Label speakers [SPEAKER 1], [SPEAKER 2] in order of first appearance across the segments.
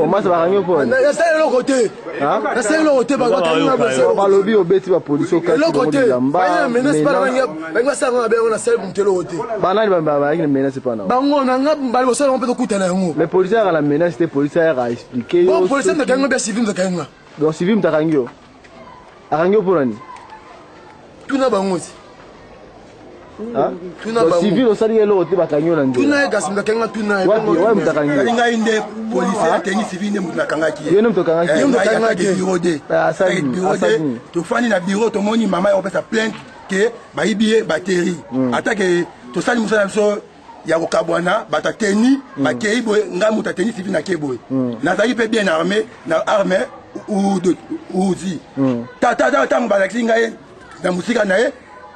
[SPEAKER 1] Masa bakangi yo mpo
[SPEAKER 2] nasali eloko te, nasali eloko te.
[SPEAKER 1] Balobi obeti bapolisi,
[SPEAKER 2] eloko te. Menace bangi basala nga mabe yango, nasali moto eloko te.
[SPEAKER 1] Banani bayaki na menace mpa na
[SPEAKER 2] bango? Nanga bali kosala yango mpe tokutana yango.
[SPEAKER 1] Mais policier ayaka na menace te, policier ayaka expliquer yo.
[SPEAKER 2] Bon, policier moto akangi nga, bia civil moto akangi nga.
[SPEAKER 1] Donc civil moto akangi yo, akangi yo mpo nani?
[SPEAKER 2] Tuna bango ti.
[SPEAKER 1] Tuna bango. Civil osali eloko te, bakangi yo na nzela.
[SPEAKER 2] Tuna ye kasi, moto akangi nga, tuna ye.
[SPEAKER 1] Wapi wapi moto akangi yo?
[SPEAKER 3] Ngai nde policier atengi civil nde moto nakangaki
[SPEAKER 1] ye. Ye nde moto akangaki
[SPEAKER 3] ye? Moto akangaki bureau de bureau de tofandi na bureau, tomoni mama ya kopesa plainte ke bayibi ye batterie. Atake tosali mosala na biso ya kokabwana, bato ateni bakei boye, ngai moto ateni civil nake boye, nazalaki mpe bien armé na arme uzi. Ntango balakisi ngai na mosika na ye,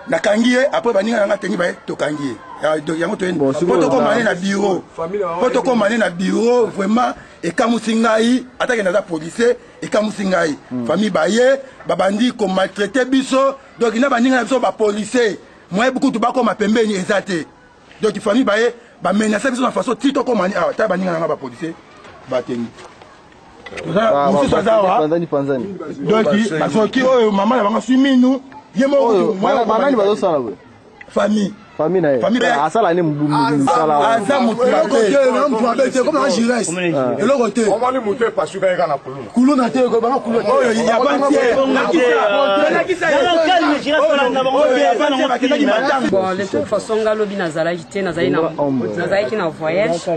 [SPEAKER 3] nakangi ye. Après baninga nanga ateni baye, tokangi ye yango toye po tokóma ne na bureau, po tokóma ne na bureau. Vraiment ekamusi ngai, atake naza policier, ekamusi ngai. Famille baye, babandi komaltraiter biso. Donc na baninga na biso bapolicier, moye kutu bakóma pembeni eza te. Donc famille baye, bamenace biso na façon ti tokóma ni awa. Ta baninga nanga bapolicier batengi mosusu aza awa. Donc basoki oyo mama na bango aswi minu ye moko.
[SPEAKER 1] Banani bazosala boye?
[SPEAKER 3] Famille.
[SPEAKER 1] Famille na ye asala ne mosala?
[SPEAKER 3] Aza motu.
[SPEAKER 2] Eloko te, na motu mabe te, comme na giresse, eloko te.
[SPEAKER 4] Omoni motu epasuka ye kaka na kuluna.
[SPEAKER 2] Kuluna te, banga kuluna.
[SPEAKER 3] Oyo ya
[SPEAKER 5] Bon, de toute façon nga lobi nazalaki te, nazalaki na voyage.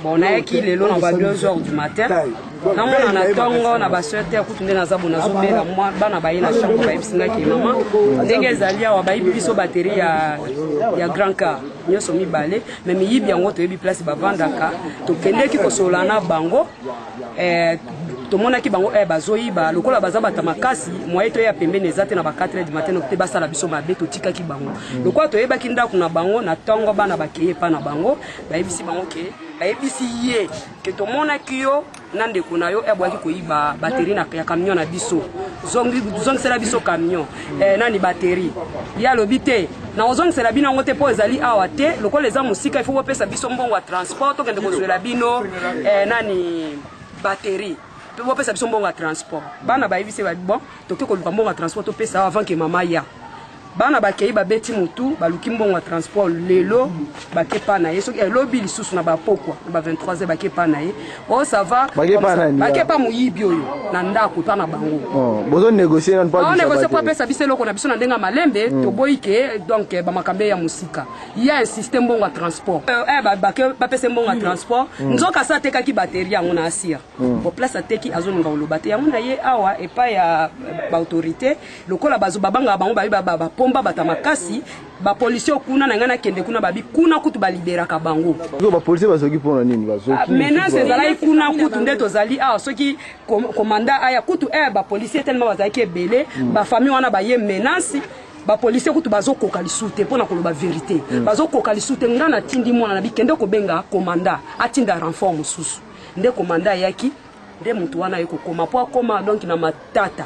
[SPEAKER 5] Bon, nayaki lelo na ba 2 heures du matin, namona na ntongo na ba 7 heures kutu nde naza bo nazobela. Bana baye na chambre, bayebisi ngaki: "Mama, ndenge ezali awa, bayibi biso batterie ya grand car nyonso mibale." Mais miyibi yango toyebi place bavandaka. Tokendeki kosolola na bango, tomonaki bango bazoyiba. Lokola baza bato makasi, moye toya pembeni eza te. Na ba 4 heures du matin te basala biso mabe, totikaki bango. Lokola toyebaki ndako na bango, na ntongo bana bakeye epa na bango, bayebisi bango ke, bayebisi ye ke: "Tomonaki yo na ndeko na yo ebwaki koyiba batterie ya camion na biso, zongisela biso camion nani batterie." Ye alobi: "Te, nakozongisela bino yango te, mpo ezali awa te. Lokola eza mosika, ifo bopesa biso mbongo ya transport, tokende kozwela bino nani batterie, mpe bopesa biso mbongo ya transport." Bana bayebisi: "Bon, toke koluka mbongo ya transport, topesa avant ke mama ya." Bana bakei, babeti motu, baluki mbongo ya transport. Lelo bake pa na ye, soki elobi lisusu na bapokwa na ba 23 heures, bake pa na ye. O ça va, bake pa moyibi oyo na ndako epa na bango.
[SPEAKER 1] Bozo négocier nanu?
[SPEAKER 5] Négocier po apesa biso eloko na biso na ndenge ya malembe. Toboyi ke donc bamakambo ya mosika ye insiste mbongo ya transport. Bapesa mbongo ya transport, nzoka asa atekaki batterie yango na asire. Bo place ateki, azolinga koloba te. Yango na ye awa epai ya baautorité, lokola bazo babangaka bango, babi bapomba bato ya makasi, bapolisier kuna na ngai nakende kuna, babi kuna kutu baliberaka bango.
[SPEAKER 1] Bapolisier bazoki mpona nini? Bazoki?
[SPEAKER 5] Menace ezalaki kuna kutu nde tozali awa. Soki komanda aya kutu bapolisier tellement bazalaki ebele, bafamille wana baye menace, bapolisier kutu bazokoka lisu te. Mpo na koloba vérité, bazokoka lisu te. Ngai natindi mwana na bikende kobenga komanda, atinda renfort mosusu. Nde komanda ayaki, nde motu wana aye kokoma mpo akoma donc na matata.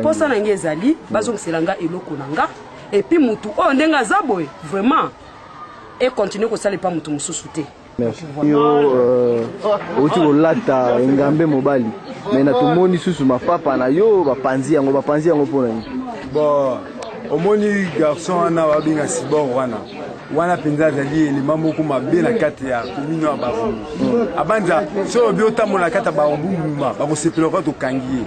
[SPEAKER 5] Posa na ngai ezali bazongisela nga eloko na nga, et puis mutu oyo ndenge aza boye, vraiment econtinue kosala epa motu mosusu te.
[SPEAKER 1] Merci. Yo outi kolata engambe mobali, mais na tomoni susu mapapa na yo bapanzi yango, bapanzi yango mpona nini?
[SPEAKER 6] Bon, omoni garçon wana babenga Sibor wana, wana mpenza azali elema moko mabe na kati ya commune ya Barumbu. Abanza soki obi otambola na kati ya Barumbu mbuma, bakosepela kwa tokangi ye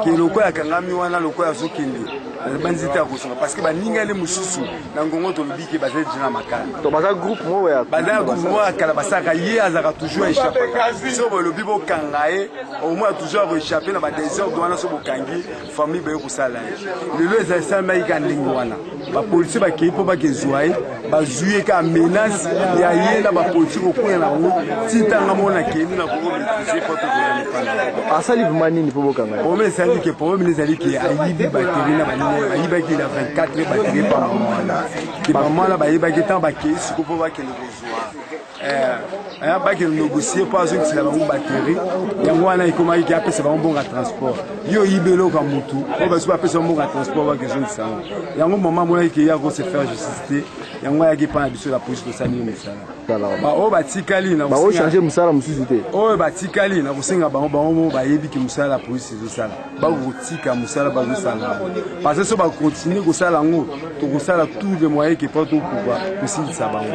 [SPEAKER 6] ke lokola akangami wana, lokola azokende banzi te, akosunga parce que baningani mosusu na ngongo tolobi ke bazali deja na makala.
[SPEAKER 1] To baza groupe moko ya
[SPEAKER 6] Baza na groupe moko ya kala basalaka. Ye azalaka toujours échappaka. So bolobi bokanga ye, au moins toujours akoéchappe na badésordre wana. So bokangi, famille baye kosala ye. Lelo eza esalemaki kaka ndenge wana, bapolisier bakei mpo bakezwa ye, bazwi ye kaka menace ya ye na bapolisier kokwea na yango. Ti ntanga moko nakei na koko maîtrise po tokoya lepana.
[SPEAKER 1] Asali vraiment nini mpo bokanga ye?
[SPEAKER 6] Problème ezali ke, problème ezali ke ayibi batterie na banini. Bayibaki na 24 batterie pa mama wana, ke mama wana bayebaki. Ntango bakei siko mpo bakende kozwa, bakende négocier mpo azongisela bango batterie yango wana, ekomaki ke apesa bango mbongo ya transport. Ye oyibi eloko ya motu oyo, basi bapesa bango mbongo ya transport, bakezongisa yango. Yango mama amonaki ke ye akose faire justice te. Yango ayaki epai na biso la polisi, tosali ye mosala. Baoyo batikali,
[SPEAKER 1] bakochanger mosala mosusu te.
[SPEAKER 6] Oyo batikali, na kosenga bango, bango mo bayebi ke mosala ya polisi ezosala, bakotika mosala bazosala yango, parce que so bacontinuer kosala yango, tokosala tout le moyen ke po tokoka kosilisa bango.